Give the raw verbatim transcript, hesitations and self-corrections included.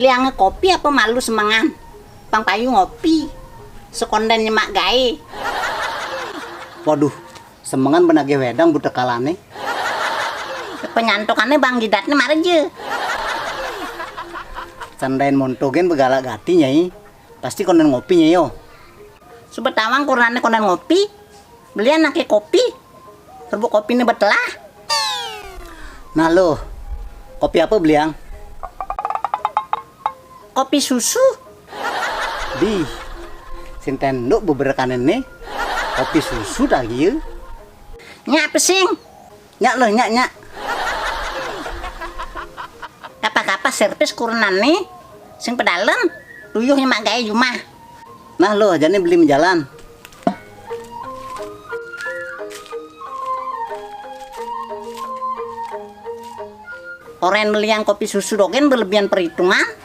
Liange kopi apa malu semengan? Pang payu ngopi. Sekonden nyemak gae. Waduh, semengan benage wedang butek kalane. Penyantokane bang jidatne mareje. Sandain montogen begalak gati, Nyai. Pasti konden ngopi, Nyai, yo. Subetawang kuranane konden ngopi. Belian ake kopi. Serbuk kopine betelah. Nah lo, kopi apa beliang? Kopi susu. Di, sinten nduk beberekane ne. Kopi susu dah iya. Nyak pesing. Nyak lo, nyak, nyak. Kapa-kapa servis kuranane sing pedalem. Tuyuh nyemak gae jumah. Nah lo, jane beli menjalan. Oren belian kopi susu dogen berlebihan perhitungan.